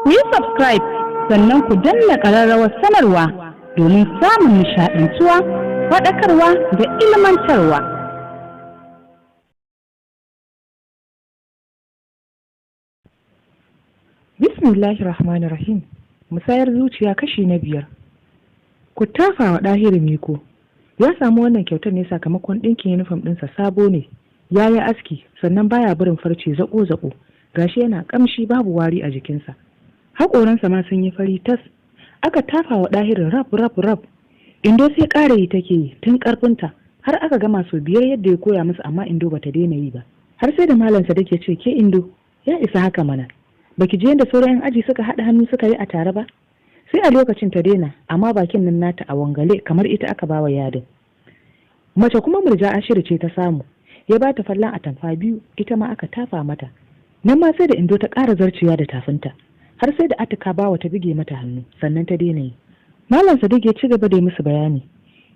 Ku yi subscribe sannan ku danna ƙararrawar sanarwa domin samun nishaɗantuwa, faɗakarwa da ilmantarwa. Bismillahir Rahmanir Rahim. Musayar zuciya kashi na 5. Ku tafa wa Ɗahiru Miko. Ya samu wannan kyautar ne sakamakon ɗinkin yunifom ɗinsa sabo ne. Ya yi aski sannan baya barin farce zaƙo-zaƙo. Gashi yana ƙamshi babu wari a jikinsa. Haƙoransa ma sun yi fari tas. Aka tafa wa Ɗahiru rab rab rab. Indo sai ƙara yi take yi tun ƙarfinta har aka gama sau 5 yadda ya koya musu, amma Indo bata daina yi ba. Har sai da Malam Sadiq ya ce, ke Indo, ya isa haka mana. Baki ji yadda sauran 'yan aji suka haɗa hannu suka yi a tare ba? Sai a lokacin ta daina, amma bakin nan nata a wangale kamar ita aka bawa yadin. Mace kuma Murja Ashiru ce ta samu, ya ba ta fallan atamfa 2, ita ma aka tafa mata. Nan ma sai da Indo ta ƙara zarcewa da tafinta, har sai da Atika bawa ta bige mata hannu, sannan ta daina yi. Malam Sadiq ya ci gaba da yi musu bayani.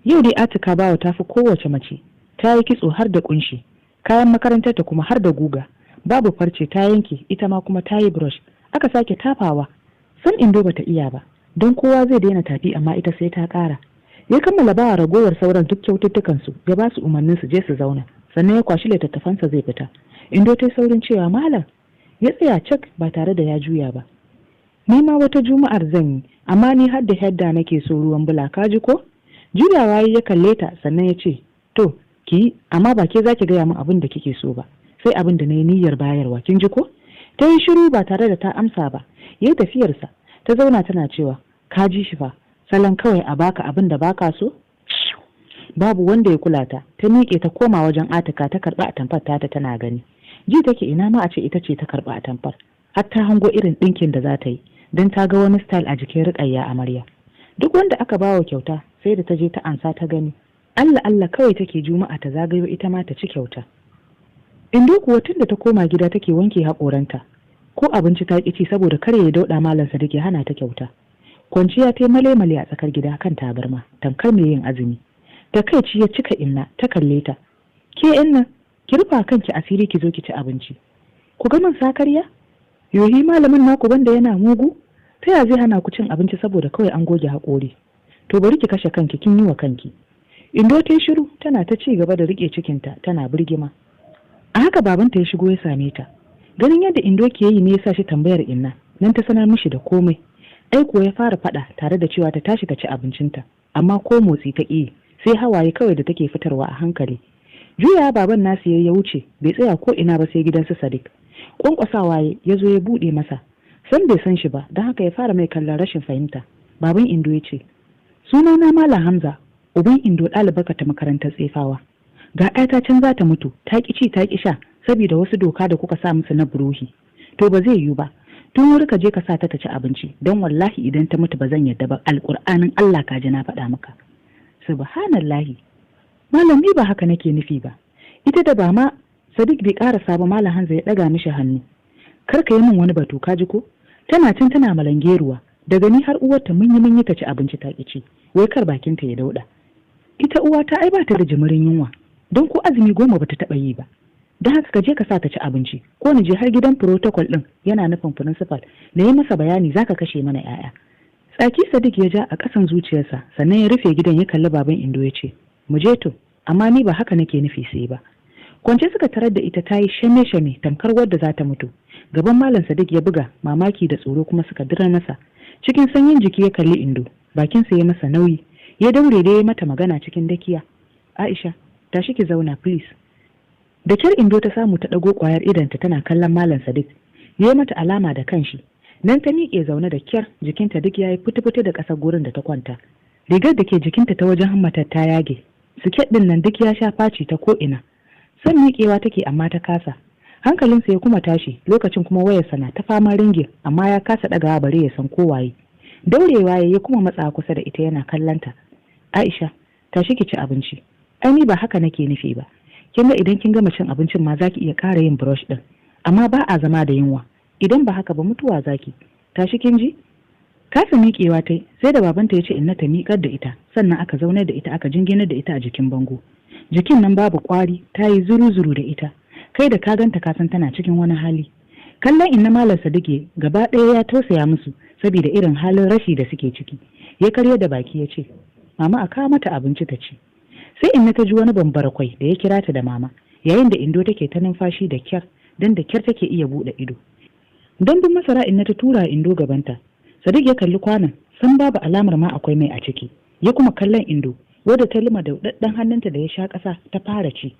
Yau dai Atika bawa ta fi kowace mace, ta yi kitso har da kunshi, kayan makarantar ta kuma har da guga. Babu farce ta yanke, ita ma kuma ta yi brush, aka sake tafawa. San Indo bata iya ba, don kowa zai daina tafi amma ita sai ta ƙara. Ya kammala ba ragowar sauran duk kyaututtukan su, ya ba su umarnin su je su zauna, sannan ya kwashi littattafansa zai fita. Indo ta yi saurin cewa malam, ya tsaya cak ba tare da ya juya ba. Ni ma wata juma'ar zan yi, amma ni har da yadda nake so ruwan bula, ka ji ko? Juyawa ya kalle ta sannan ya ce, to ki yi, amma ba ke za ki gaya min abin da kike so ba, sai abin da na yi niyyar bayarwa, kin ji ko? Ta yi shiru ba tare da ta amsa ba, ya yi tafiyarsa, ta zauna tana cewa, ka ji shi fa, salon kawai a baka abin da baka so? Babu wanda ya kula ta, ta miƙe ta koma wajen Atika ta karɓi atamfar tata tana gani. Ji take ina ma a ce ita ce ta karɓi atamfar, har ta hango irin ɗinkin da za ta yi, don ta ga wani style a jikin Rukayya amarya. Duk wanda aka bawa kyauta sai da ta je ta ansa ta gani. Allah Allah kawai take juma'a ta zagayo ita ma ta ci kyauta. Indo kuwa tun da ta koma gida take wanke haƙoranta, ko abinci ta ƙi ci saboda kar ya dauɗa Malam Sadiq ya hana ta kyauta. Kwanciya ta yi male-male a tsakar gida kan tabarma, tamkar mai yin azumi. Takaici ya cika Inna, ta kalle ta. Ke Inna, ki rufa kanki asiri ki zo ki ci abinci. Ku ga min sakarya? Yohi malamin naku banda yana mugu? Ta ya zai hana ku cin abinci saboda kawai an goge haƙori? To bari ki kashe kanki, kin yi wa kanki. Indo ta yi shiru tana ta ci gaba da riƙe cikinta tana birgima. A haka babanta ya shigo ya same ta. Ganin yadda Indo ke yi ne ya sa shi tambayar Inna, nan ta sanar mishi da komai. Ai kuwa ya fara faɗa tare da cewa ta tashi ta ci abincinta, amma ko motsi ta ƙi, sai hawaye kawai da take fitarwa a hankali. Juya baban nasu ya wuce, bai tsaya ko ina ba sai gidan su Sadiq. Kwankwasawa ya zo ya buɗe masa. San bai san shi ba, don haka ya fara mai kallon rashin fahimta. Baban Indo ya ce, sunana Malam Hamza, uban Indo ɗalibarka ta makarantar Tsefawa. Ga ƴata can za ta mutu, ta ƙi ci ta ƙi sha saboda wasu doka da kuka sa musu na buruhi. To ba zai yiwu ba, tun wuri ka je ka sa ta ta ci abinci, don wallahi idan ta mutu ba zan yadda ba, alƙur'anin Allah ka ji na faɗa maka. Subhanallahi. Malam ni ba haka nake nufi ba. Ita da ba ma Sadiq bai ƙarasa ba, Malam Hamza ya ɗaga mishi hannu. Kar ka yi min wani batu ka ji ko? Tana can tana malangeruwa, daga ni har uwarta mun yi ta ci abinci ta ƙi ci, wai kar bakinta ya dauɗa. Ita uwata ai ba ta da jimirin yunwa, don ko azumi 10 bata taɓa yi ba. Don haka ka je ka sa ta ci abinci, ko ni je har gidan protocol ɗin, yana nufin principal, na yi masa bayani zaka kashe mana 'ya'ya. Tsaki Sadiq ya ja a ƙasan zuciyarsa, sannan ya rufe gidan ya kalli baban Indo ya ce, mu je to, amma ni ba haka nake nufi sai ba. Kwance suka tarar da ita ta yi shame-shame tamkar wadda za ta mutu. Gaban Malam Sadiq ya buga, mamaki da tsoro kuma suka dira masa. Cikin sanyin jiki ya kalli Indo, bakinsa ya masa nauyi, ya daure da ya mata magana cikin dakiya. Aisha, tashi ki zauna please. Da kyar Indo ta samu ta ɗago ƙwayar idonta tana kallon Malam Sadiq. Ya yi mata alama da kanshi. Nan ta miƙe zaune da kyar, jikinta duk ya yi fitu-fitu da ƙasar gurin da ta kwanta. Rigar da ke jikinta ta wajen hammatar ta yage. Siket ɗin nan duk ya sha faci ta ko'ina. Son miƙewa take amma ta kasa. Hankalinsa ya kuma tashi, lokacin kuma wayarsa na ta faman ringin, amma ya kasa ɗagawa bare ya san ko waye. Daurewa ya kuma matsa kusa da ita yana kallonta. Aisha, tashi ki ci abinci. Ai ni ba haka nake nufi ba. Kin ga idan kin gama cin abincin ma zaki iya ƙara yin brush ɗin. Amma ba a zama da yunwa. Idan ba haka ba mutuwa zaki. Tashi kin ji? Kasa miƙewa ta yi, sai da babanta ya ce inna ta miƙar da ita, sannan aka zaunar da ita aka jinginar da ita a jikin bango. Jikin nan babu ƙwari, ta yi zuru-zuru da ita. Kai da ka ganta ka san tana cikin wani hali. Kallon Inna Malam Sadiq gaba ɗaya ya tausaya musu saboda irin halin rashi da suke ciki. Ya karya da baki ya ce, "Mama, a kawo mata abinci ta ci." Sai Inna ta ji wani bambara kwai da ya kira ta da mama, yayin da Indo take ta numfashi da kyar, don da kyar take iya buɗe ido. Dambun masara Inna ta tura Indo gabanta. Sadiq ya kalli kwanon, san babu alamar ma akwai mai a ciki. Ya kuma kallon Indo, wadda ta lima da ɗaɗɗan hannunta da ya sha ƙasa ta fara ci.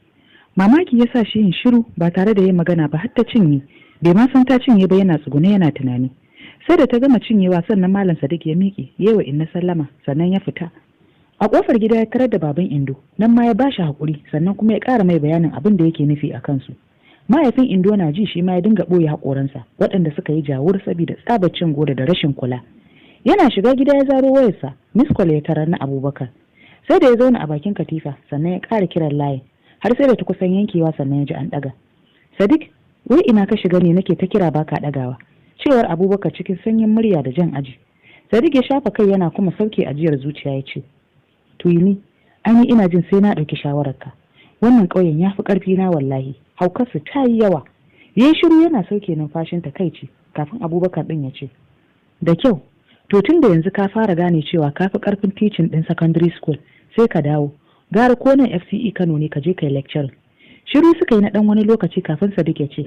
Mamaki ya sa shi yin shiru ba tare da yin magana ba har ta cinye. Bai ma san ta cinye ba, yana tsugune yana tunani. Sai da ta gama cinyewa sannan Malam Sadiq ya miƙe, ya wa Inna sallama, sannan ya fita. A ƙofar gida ya tarar da baban Indo, nan ma ya bashi haƙuri, sannan kuma ya ƙara mai bayanin abin da yake nufi a kansu. Mahaifin Indo na ji, shi ma ya dinga ɓoye haƙoransa waɗanda suka yi jawur saboda tsabar cin goro da rashin kula. Yana shiga gida ya zaro wayarsa, missed call ya tarar na Abubakar. Sai da ya zauna a bakin katifa sannan ya ƙara kiran layin, har sai da ta kusan yankewa sannan ya ji an ɗaga. "Sadiq, wai ina ka shiga ne nake ta kira baka ɗagawa?" cewar Abubakar cikin sanyin murya da jan aji. Sadiq ya shafa kai yana kuma sauke ajiyar zuciya ya ce, "Tuyi ani ina jin sai na ɗauki shawararka. Wannan ƙauyen ya fi ƙarfi na wallahi, haukarsu ta yi yawa." Ya yi shiru yana sauke numfashin takaici kafin Abubakar ɗin ya ce, "Da kyau, to tun da yanzu ka fara gane cewa ka fi ƙarfin teaching ɗin secondary school, sai ka dawo. Gara ko nan FCE Kano ne ka je kai lecture." Shiru suka yi na ɗan wani lokaci kafin Sadiq ya ce,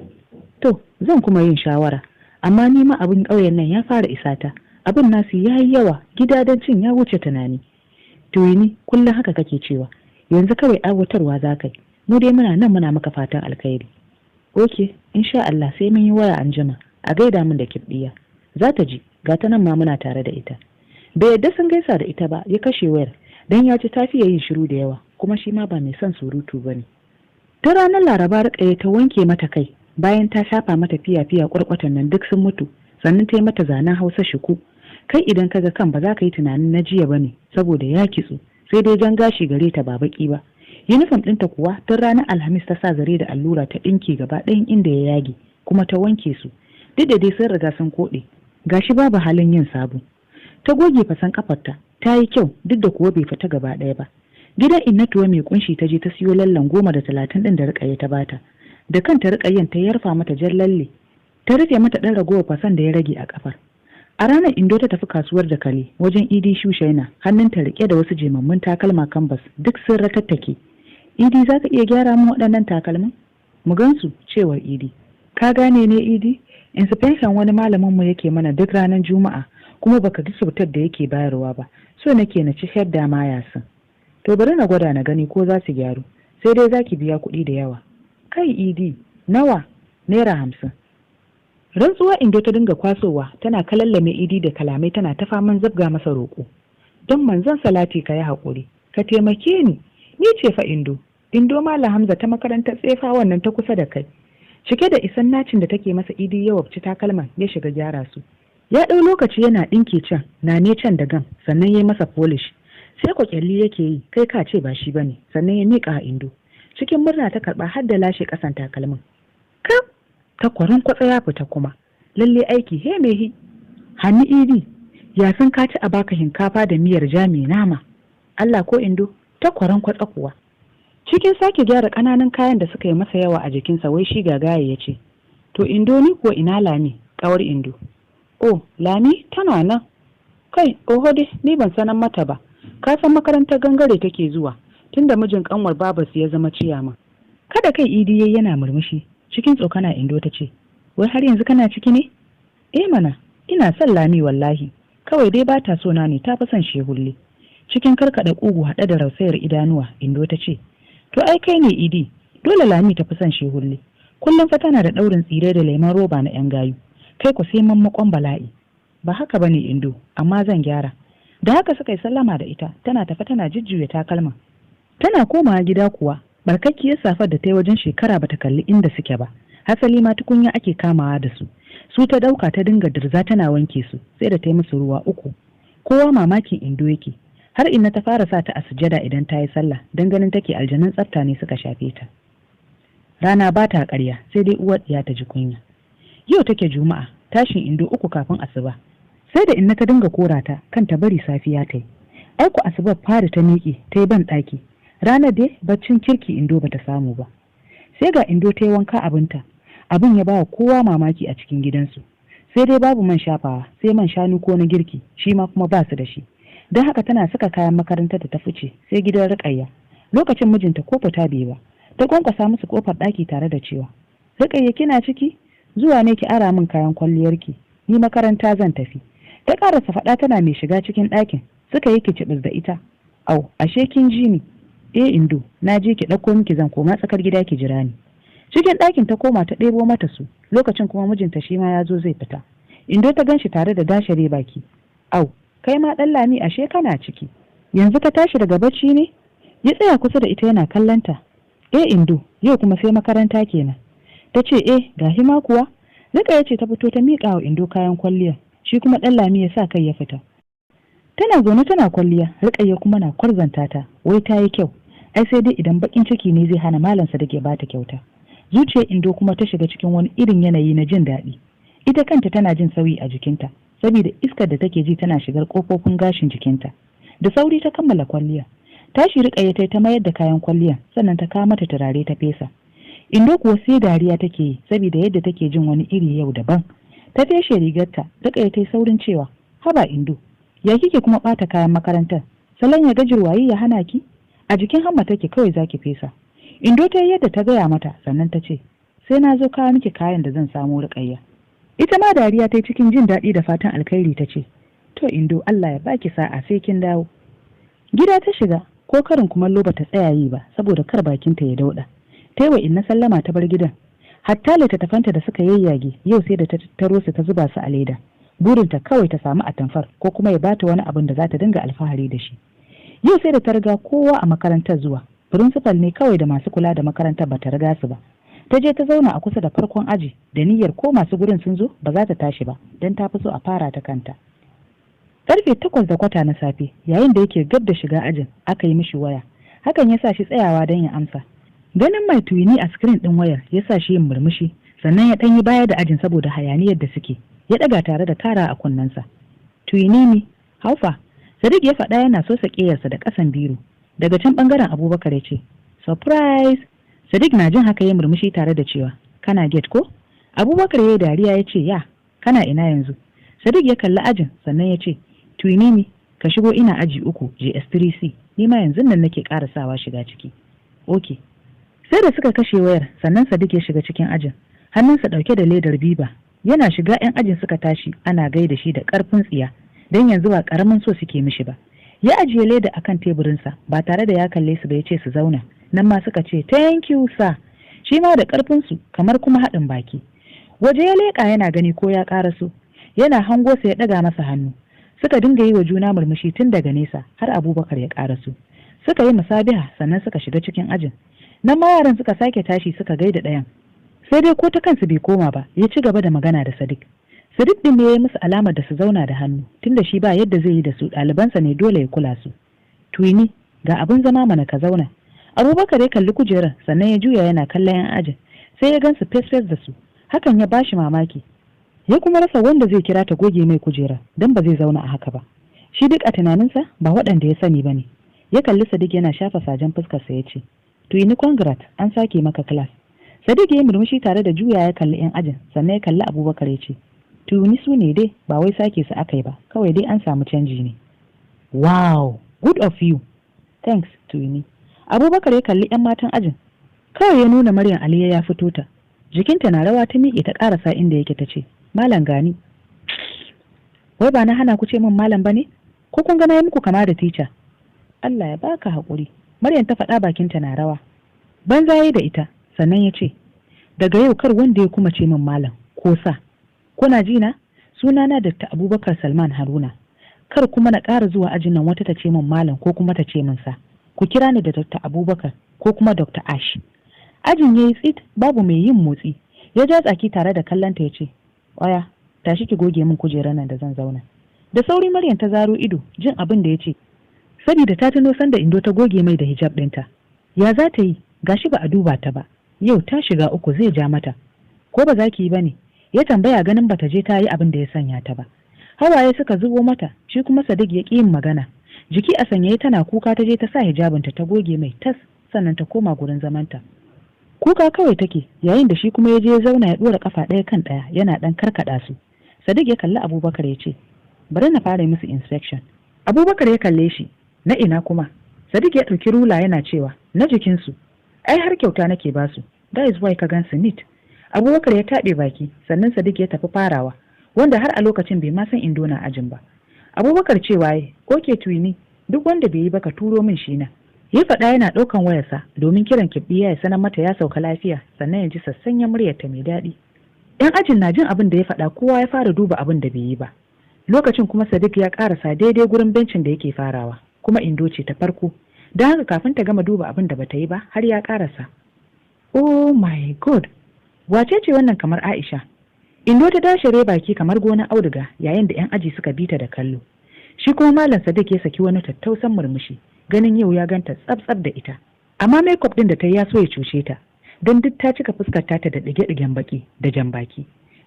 "To, zan kuma yin shawara, amma ni ma abin ƙauyen nan ya fara isata. Abin nasu ya yi yawa, gidadancin ya wuce tunani." "Tuwini, kullum haka kake cewa, yanzu kawai aiwatarwa za ka yi. Mu dai muna nan muna maka fatan alkhairi." "Ok, insha Allah sai mun yi waya an jima. A gaida min da Kibdiya." "Za ta ji, ga ta nan ma muna tare da ita." Bai yadda sun gaisa da ita ba ya kashe wayar, don ya ji ta fiye yin shiru da yawa, kuma shi ma ba mai son surutu ba ne. Ta ranar Laraba Rikaye ta wanke mata kai bayan ta shafa mata fiya-fiya, kwarkwatan nan duk sun mutu, sannan ta yi mata zanen Hausa shuku. Kai, idan ka ga kan ba za ka yi tunanin na jiya ba ne saboda ya kitso, sai dai jan gashi gare ta ba baki ba. Yunifom ɗinta kuwa tun ranar Alhamis ta sa zare da allura ta ɗinki gaba ɗayan inda ya yage, kuma ta wanke su, duk da dai sun riga sun koɗe, gashi babu halin yin sabo. Ta goge fasan kafarta ta yi kyau, duk da kuwa bai fita gaba ɗaya ba. Gidan Innatuwa mai kunshi ta je ta siyo lallen 10 da 30 ɗin da Rikaye ta bata. Da kanta Rikayen ta yarfa mata jan lalle, ta rufe mata ɗan ragowar fasan da ya rage a kafar. A ranar Indo ta tafi kasuwar Dakali wajen Idi Shushaina, hannunta rike da wasu jemammun takalma canvas, duk sun ratattake. "Idi, za ka iya gyara min waɗannan takalmin? Mu gansu," cewar Idi. "Ka gane ne Idi, inspection wani malamin mu yake mana duk ranar Juma'a, kuma baka ga kyautar da yake bayarwa ba. So nake na ci shadda ma yasin. To, bari na gwada na gani ko za su gyaru. Sai dai za ki biya kuɗi da yawa." "Kai Idi, nawa?" "₦50." Rantsuwa Indo ta dinga kwasowa tana kalallame Idi da kalamai, tana ta faman zabga masa roƙo. "Don manzon salati ka yi haƙuri, ka taimake ni, ni ce fa Indo, Indo Malam Hamza ta makarantar Tsefa wannan ta kusa da kai." Cike da isan nacin da take masa, Idi ya wabci takalman ya shiga gyara su. Ya ɗau lokaci yana ɗinke can na ne can da gam, sannan ya yi masa polish. Sai ko kyalli yake yi, kai ka ce ba shi bane. Sannan ya miƙa a Indo. Cikin murna ta karɓa har da lashe ƙasan takalmin. Kaf, takwarin kwatsa ya fita kuma. Lalle aiki he mehi. "Hannu Idi, ya san ka ci a baka hinkafa da miyar ja mai nama." "Allah ko Indo, takwaran kwatsa kuwa." Cikin sake gyara ƙananan kayan da suka yi masa yawa a jikinsa, wai shi gagaye, ya ce, "To Indo, ni ko ina Lami, ƙawar Indo?" "Oh, Lami tana nan. Kai, oho dai, ni ban sanan mata ba. Ka san makarantar Gangare take zuwa, tunda mijin kanwar babarsu ya zama ciyaman." Kada kai Idi yayi yana murmushi. Cikin tsokana Indo ta ce, "Wai har yanzu kana ciki ne?" "Eh mana, ina son Lami wallahi. Kawai dai ba ta so na ne, ta fi son Shehulle." Cikin karkaɗa ƙugu haɗe da rausayar idanuwa, Indo ta ce, "To ai kai ne Idi, dole Lami ta fi son Shehulle. Kullum fa tana da ɗaurin tsire da lemon roba na 'yan gayu. Kai ku sai mammakon bala'i." "Ba haka bane Indo, amma zan gyara." Da haka suka yi sallama da ita, tana tafe tana jujjuya takalma. Tana komawa gida kuwa, barkakkiyar safar da ta yi wajen shekara bata kalli inda suke ba. Hasali ma tukunya ake kamawa da su. Su ta dauka ta dinga dirza tana wanke su, sai da ta yi musu ruwa uku. Kowa mamakin Indo yake. Har Inna ta fara sa ta a sujada idan ta yi sallah, don ganin take aljanun tsafta ne suka shafe ta. Rana ba ta ƙarya, sai dai uwar ɗiya ta ji kunya. Yau take Juma'a, tashin Indo 3 kafin asuba. Sai da Inna ta dinga kora ta kan ta bari safiya ta yi. Aiko asubar fari ta miƙe ta yi ban ɗaki. Ranar dai baccin kirki Indo bata samu ba. Sai ga Indo ta yi wanka abinta. Abin ya ba kowa mamaki a cikin gidansu. Sai dai babu man shafawa, sai man shanu ko na girki, shi ma kuma ba su da shi. Don haka tana saka kayan makarantar da ta fice sai gidan Rukayya. Lokacin mijinta ko fita bai ba. Ta kwankwasa musu kofar ɗaki tare da cewa, "Rukayya, kina ciki? Zuwa ne ki ara min kayan kwalliyarki, ni makaranta zan tafi." Ta karasa faɗa tana mai shiga cikin ɗakin. Suka yi kicibis da ita. "Au, ashe kin ji ni?" "Eh Indo, na je ki ɗauko miki, zan koma tsakar gida, ki jira ni." Cikin ɗakin ta koma ta ɗebo mata su. Lokacin kuma mijinta shi ma ya zo zai fita. Indo ta gan shi tare da dashare baki. "Au, kai ma ɗan Lami, ashe kana ciki? Yanzu ka tashi daga bacci ne?" Ya tsaya kusa da ita yana kallonta. "Eh Indo, yau kuma sai makaranta kenan?" Ta ce, "Eh, ga hima kuwa." Rukayya ce ta fito ta miƙa wa Indo kayan kwalliya, shi kuma ɗan Lami ya sa kai ya fita. Tana zaune tana kwalliya, Rukayya kuma na kwarzanta ta, wai ta yi kyau. Ai sai dai idan bakin ciki ne zai hana Malam Sadiq ya bata kyauta. Zuciyar Indo kuma ta shiga cikin wani irin yanayi na jin daɗi. Ita kanta tana jin sauyi a jikinta, saboda iskar da take ji tana shigar kofofin gashin jikinta. Da sauri ta kammala kwalliya. Tashi Rukayya ta ta mayar da kayan kwalliya, sannan ta kawo mata turare ta fesa. Indo kuwa sai dariya take yi saboda yadda take jin wani iri yau daban. Ta feshe rigarta. Rukayya ta yi saurin cewa, "Haba Indo, ya kike kuma ɓata kayan makarantar? Salon ya gajirwayi ya hana ki? A jikin hamma take kawai zaki fesa." Indo ta yi yadda ta gaya mata, sannan ta ce, "Sai na zo kawo miki kayan da zan samu, Rukayya." Ita ma dariya ta yi cikin jin daɗi da fatan alkhairi, ta ce, "To Indo, Allah ya baki sa'a, sai kin dawo." Gida ta shiga, ko karin kumallo ba ta tsaya yi ba saboda kar bakinta ya dauɗa. Ta yi wa Inna sallama ta bar gidan. Hatta littattafanta da suka yayyage yau sai da ta tattaro su ta zuba su a leda. Burinta kawai ta samu atamfar ko kuma ya bata wani abin da za ta dinga alfahari da shi. Yau sai da ta riga kowa a makarantar zuwa. Principal ne kawai da masu kula da makarantar ba ta riga su ba. Ta je ta zauna a kusa da farkon aji da niyyar ko masu gurin sun zo ba za ta tashi ba, don ta fi so a fara ta kanta. Karfe 8:15 na safe, yayin da yake gab da shiga ajin, aka yi mishi waya. Hakan ya sa shi tsayawa don ya amsa. Ganin mai tuwini a screen ɗin wayar ya sa shi yin murmushi, sannan ya ɗan yi baya da ajin saboda hayaniyar da suke. Ya ɗaga tare da kara a kunnensa. "Tuwini ne, haufa?" Sadiq ya faɗa yana sosa ƙeyarsa da ƙasan biro. Daga can ɓangaren Abubakar ya ce, "Surprise!" Sadiq na jin haka ya murmushi tare da cewa, "Kana gate ko?" Abubakar ya yi dariya ya ce, "Ya, kana ina yanzu?" Sadiq ya kalli ajin, sannan ya ce, "Tuwini ne, ka shigo, ina aji 3 JS3C, ni ma yanzu nan nake karasawa shiga ciki." "Ok." Sai da suka kashe wayar sannan Sadiq ya shiga cikin ajin, hannunsa ɗauke da ledar biba. Yana shiga 'yan ajin suka tashi ana gaida shi da ƙarfin tsiya, don yanzu ba ƙaramin so suke mishi ba. Ya ajiye leda akan teburinsa ba tare da ya kalle su ba, ya ce su zauna. Nan ma suka ce, "Thank you sir," shi ma da ƙarfinsu kamar kuma haɗin baki. Waje ya leƙa yana gani ko ya ƙaraso. Yana hango sa ya ɗaga masa hannu. Suka dinga yi wa juna murmushi tun daga nesa har Abubakar ya ƙaraso. Suka yi musabiha, sannan suka shiga cikin ajin. Nan ma yaran suka sake tashi suka gaida ɗayan. Sai dai ko ta kansu bai koma ba, ya ci gaba da magana da Sadiq. Sadiq din ne ya yi musu alamar da su zauna da hannu, tunda shi ba yadda zai yi da su, ɗalibansa ne, dole ya kula su. "Tuwini, ga abin zama mana, ka zauna." Abubakar ya kalli kujerar, sannan ya juya yana kallon yan ajin. Sai ya gansu fes fes da su. Hakan ya bashi mamaki, ya kuma rasa wanda zai kira ta goge mai kujera, don ba zai zauna a haka ba. Shi duk a tunaninsa ba waɗanda ya sani ba ne. Ya kalli Sadiq yana shafa sajen fuskarsa, ya ce, "Tuwini, congrats, an sake maka class." Sadiq ya yi murmushi tare da juya ya kalli yan ajin, sannan ya kalli Abubakar ya ce, "Tuwini, su ne dai, ba wai sake su aka yi ba, kawai dai an samu canji ne." "Wow, good of you." "Thanks, Tuwini." Abubakar ya kalli yan matan ajin, kawai ya nuna Maryam Aliya ya fito ta. Jikinta na rawa ta miƙe ta ƙarasa inda yake, ta ce, "Malam, gani." "Wai ba na hana ku ce min malam ba ne? Ko kun ga na yi muku kama da teacher?" "Allah ya baka haƙuri," Maryam ta faɗa bakinta na rawa. Banza yi da ita, sannan ya ce, "Daga yau kar wanda ya kuma ce min malam ko sir. Kuna ji na? Sunana Dr. Abubakar Salman Haruna. Kar kuma na ƙara zuwa ajin nan wata ta ce min malam ko kuma ta ce min sir. Ku kira ni da Dr. Abubakar ko kuma Dr. Ash." Ajin ya yi tsit, babu mai yin motsi. Ya ja tsaki tare da kallonta ya ce, "Oya, tashi ki goge min kujerar nan da zan zauna." Da sauri Maryam ta zaro ido jin abin da ya ce, saboda ta tuno sanda Indo ta goge mai da hijab ɗinta. Ya za ta yi? Gashi ba a duba ta ba. Yau ta shiga uku, zai ja mata. "Ko ba za ki yi ba ne?" ya tambaya, ganin bata je ta yi abin da ya sanya ta ba. Hawaye suka zubo mata, shi kuma Sadiq ya ƙi yin magana. Jiki a sanyaye tana kuka ta je ta sa hijabinta ta goge mai tas, sannan ta koma gurin zamanta. Kuka kawai take, yayin da shi kuma ya je ya zauna, ya ɗora kafa ɗaya kan ɗaya, yana ɗan karkaɗa su. Sadiq ya kalli Abubakar ya ce, "Bari na fara musu inspection." Abubakar ya kalle shi, "Na ina kuma?" Sadiq ya ɗauki rula yana cewa, "Na jikinsu. Ai har kyauta nake basu, that is why ka gansu neat." Abubakar ya taɓe baki, sannan Sadiq ya tafi farawa, wanda har a lokacin bai ma san Indo na ajin ba. Abubakar cewa ya, "Okay twinnie, duk wanda bai yi ba ka turo min shi na." Ya faɗa yana ɗaukan wayarsa domin kiran Kibbiya ya sanar mata ya sauka lafiya, sannan ya ji sassanyen muryarta mai daɗi. Yan ajin na jin abin da ya faɗa, kowa ya fara duba abin da bai yi ba. Lokacin kuma Sadiq ya ƙarasa daidai gurin bencin da yake farawa, kuma Indo ce ta farko, don haka kafin ta gama duba abin da bata yi ba har ya ƙarasa. "Oh my God, wace ce wannan kamar Aisha?" Indo ta dashare baki kamar gonar auduga, yayin da 'yan aji suka bi ta da kallo. Shi kuma Malam Sadiq ya saki wani tattausan murmushi, ganin yau ya ganta tsab da ita. Amma makeup din da ta yi ya so ya cuce ta, don duk ta cika fuskar ta da ɗige-ɗigen baki da jan baki.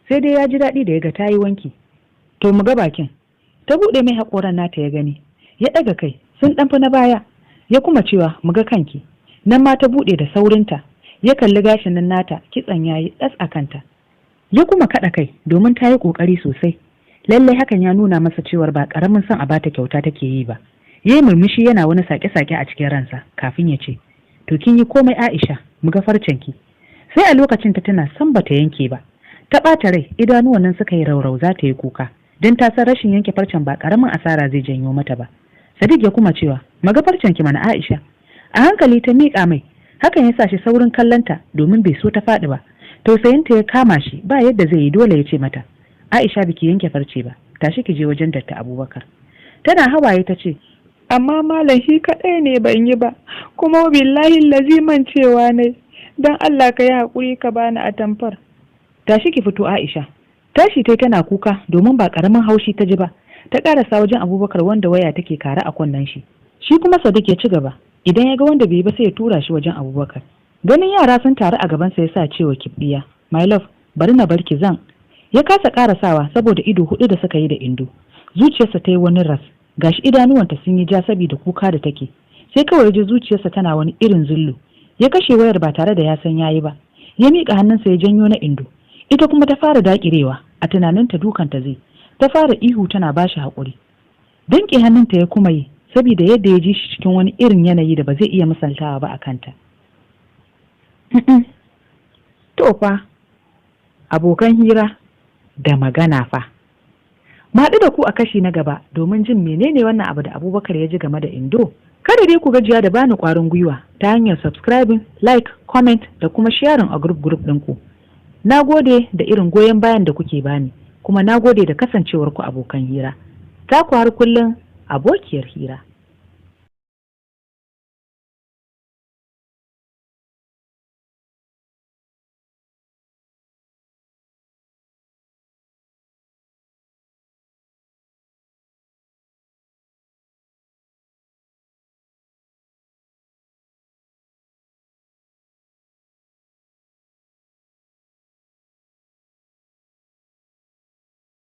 Sai dai ya ji daɗi da ya ga ta yi wanki. "To mu ga bakin." Ta buɗe mai haƙoran nata ya gani. Ya ɗaga kai, sun ɗan na baya. Ya kuma cewa, "Mu ga kanki." Nan ma ta buɗe da saurinta. Ya kalli gashin nan nata, kitson yayi ɗas a kanta. Ya kuma kaɗa kai domin ta yi ƙoƙari sosai. Lallai hakan ya nuna masa cewar ba ƙaramin son a bata kyauta take yi ba. Ya yi murmushi yana wani sake-sake a cikin ransa kafin ya ce, "To kin yi komai Aisha, mu ga farcenki." Sai a lokacin ta tana san bata yanke ba. Ta ɓata rai, idanuwan nan suka yi raurau za ta yi kuka, don ta san rashin yanke farcen ba ƙaramin asara zai janyo mata ba. Sadiq ya kuma cewa, "Mu ga farcenki mana Aisha." A hankali ta miƙa mai, hakan ya sa shi saurin kallonta domin bai so ta faɗi ba. Tausayinta ya kama shi, ba yadda zai yi, dole ya ce mata, "Aisha, biki yanke farce ba, tashi ki je wajen Datta Abubakar." Tana hawaye ta ce, "Amma malam, shi kaɗai ne ban yi ba, kuma billahi laziman cewa ne, don Allah ka yi haƙuri ka bani atamfar." "Tashi ki fito, Aisha." Tashi tai tana kuka domin ba ƙaramin haushi ta ji ba. Ta ƙarasa wajen Abubakar wanda waya take kare a kunnen shi. Shi kuma Sadiq ya ci gaba, idan ya ga wanda bai yi ba sai ya tura shi wajen Abubakar. Ganin yara sun taru a gabansa ya sa cewa Kibbiya, "My love, bari na barki zan." Ya kasa karasawa saboda ido hudu da suka yi da Indo. Zuciyarsa ta yi wani ras, gashi idanuwanta sun yi ja saboda kuka da take. Sai kawai ya ji zuciyarsa tana wani irin zullu. Ya kashe wayar ba tare da ya san yayi ba. Ya miƙa hannunsa ya janyo na Indo. Ita kuma ta fara daƙirewa, a tunaninta dukanta zai. Ta fara ihu tana bashi haƙuri. Danƙe hannunta ya kuma yi saboda yadda ya ji shi cikin wani irin yanayi da ba zai iya misaltawa ba a kanta. To fa, abokan hira da magana fa. Mu haɗu da ku a kashi na gaba domin jin menene wannan abu da Abubakar ya ji game da Indo. Kada dai ku gajiya da bani ƙwarin gwiwa ta hanyar subscribing, like, comment da kuma sharing a group group ɗinku. Na gode da irin goyon bayan da kuke bani, kuma na gode da kasancewarku abokan hira. Ta ku har kullum, abokiyar hira.